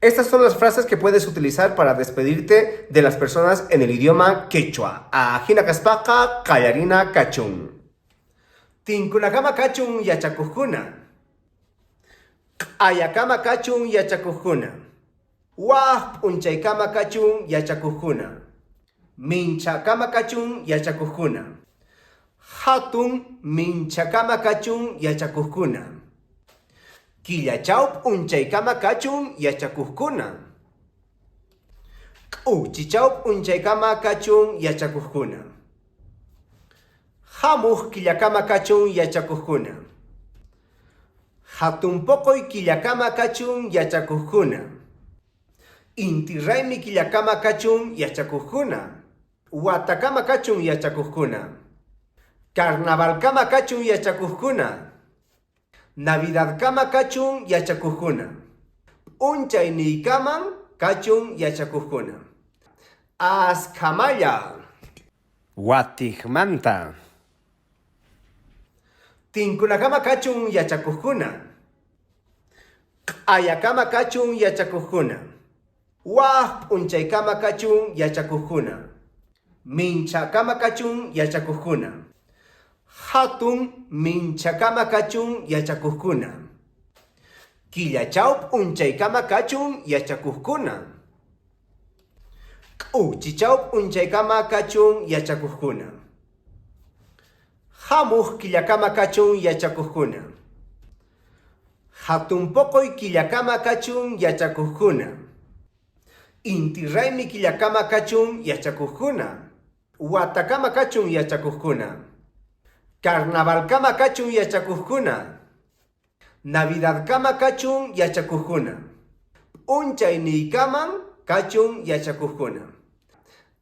Estas son las frases que puedes utilizar para despedirte de las personas en el idioma quechua. Ajina kaspaqa qallarina kachun. Tinkunakama kachun yachakojkuna. Q'ayakama kachun yachakojkuna. Waj p'unchaykama kachun yachakojkuna. Minchakama kachun yachakojkuna. Jatun minchakama kachun yachakojkuna. Killachaw p'unchaykama kachun yachakojkuna. K'uchichaw p'unchaykama kachun yachakojkuna. Jamuj killakama kachun yachakojkuna. Jatun poqoy killakama kachun yachakojkuna. Inti raymi killakama kachun yachakojkuna. Watakama kachun yachakojkuna. Carnavalkama kachun yachakojkuna. Navidadkama kachun yachakojkuna. P'unchayniykaman kachun yachakojkuna. Askhamalla. Watejmanta. Tinkunakama kachun yachakojkuna. Q'ayakama kachun yachakojkuna. Waj p'unchaykama kachun yachakojkuna. Minchakama kachun yachakojkuna. Jatun minchakama kachun yachakojkuna. Killachaw p'unchaykama kachun yachakojkuna. K'uchichaw p'unchaykama kachun yachakojkuna. Jamuj killakama kachun yachakojkuna. Jatun poqoy killakama kachun yachakojkuna. Inti raymi killakama kachun yachakojkuna. Watakama kachun yachakojkuna. Carnavalkama kachun yachakojkuna. Navidadkama kachun yachakojkuna. P'unchayniykaman kachun yachakojkuna.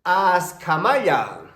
Askhamalla.